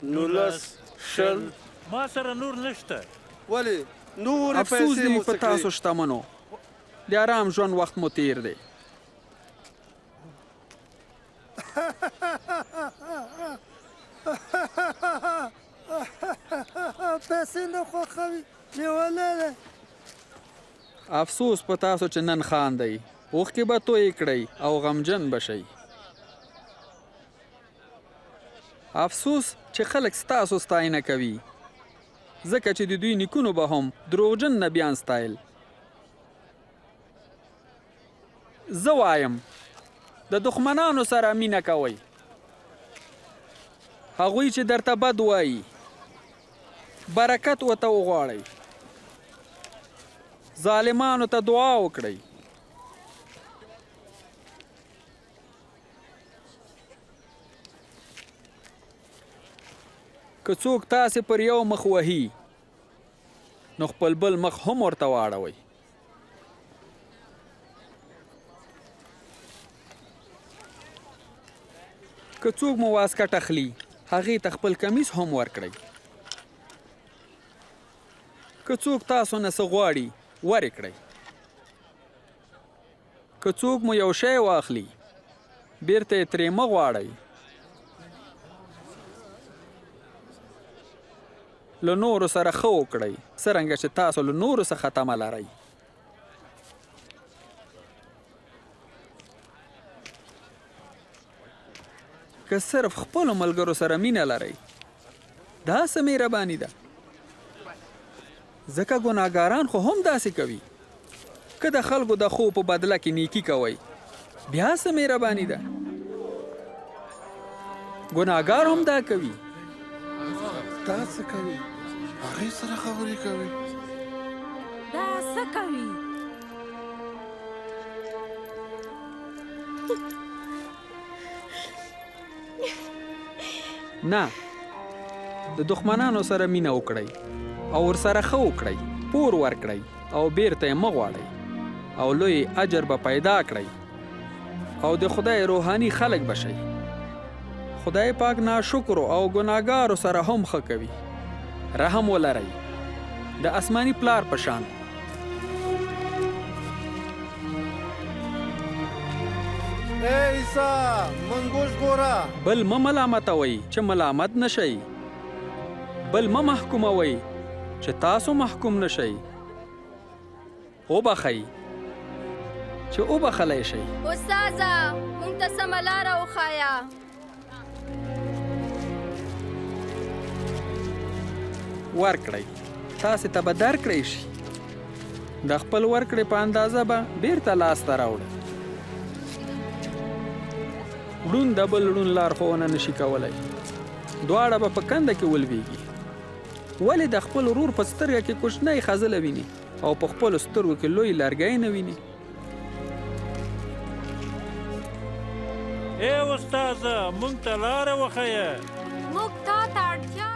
19، 20. ما سره نور نشته. ولې نورې افسوس پیسې دې مو وي په څه کړې؟ تاسو شتمنو، د ارام ژوند وخت مو تیر دی. پیسې نه خوښوي، لیونی دی. افسوس په تاسو چې نن خاندئ، اوښکې به تویې کړئ او غمجن به شئ. افسوس چې خلک ستاسو ستاینه کوي، ځکه چې د دوی نیکونو به هم دروغجن نبیان ستایل. زه وایم، د دښمنانو سره مینه کوئ، هغوی چې درته بد وایي برکت ورته وغواړئ، ظالمانو ته دعا وکړئ. که څوک تاسې پر یو مخ وهي نو خپل بل مخ هم ورته واړوئ. که څوک مو واسکټ اخلي هغې ته خپل کمیس هم ورکړئ. که څوک تاسو نه څه غواړي ورې کړئ. که څوک مو یو شی واخلي بیرته یې ترې مه غواړئ. له نورو سره ښه وکړئ څرنګه چې تاسو له نورو څخه تمه لرئ. که صرف خپلو ملګرو سره مینه لرئ دا څه مهرباني ده؟ ځکه ګناهګاران خو هم داسې کوي. که د خلکو د ښو په بدله کې نیکي کوئ بیا څه مهرباني ده؟ ګناهګار هم دا کوي. دا څه کوي؟ هغې سره خبرې کوي. دا څه کوي؟ نه، د دښمنانو سره مینه وکړئ او ورسره ښه وکړئ، پور ورکړئ او بیرته یې مه غواړئ او لوی اجر به پیدا کړئ او د خدای روحاني خلک به شئ. خدای پاک ناشکرو او ګناهګارو سره هم ښه کوي. رحم ولرئ، د آسماني پلار په شان. ای عیسی، موږ وژغوره! بل مه ملامتوئ چې ملامت نه شئ، بل مه محکوموئ چې تاسو محکوم نه شئ. وبخښئ چې وبخښلی شئ. استاذه، موږ ته سمه لاره وښایه. ورکړئ، تاسې ته به درکړی شي. د خپل ورکړې په اندازه به بیرته لاسته راوړئ. ړوند د بل ړوند لارښوونه نشي کولی، دواړه به په کنده کې ولویږي. ولې د خپل ورور په سترګه کې کوچنی خځله وینې او په خپلو سترګو کې لوی لرګی نه وینې؟ ای استاذه، موږ ته لاره وښیه. موږ تا ته اړتیا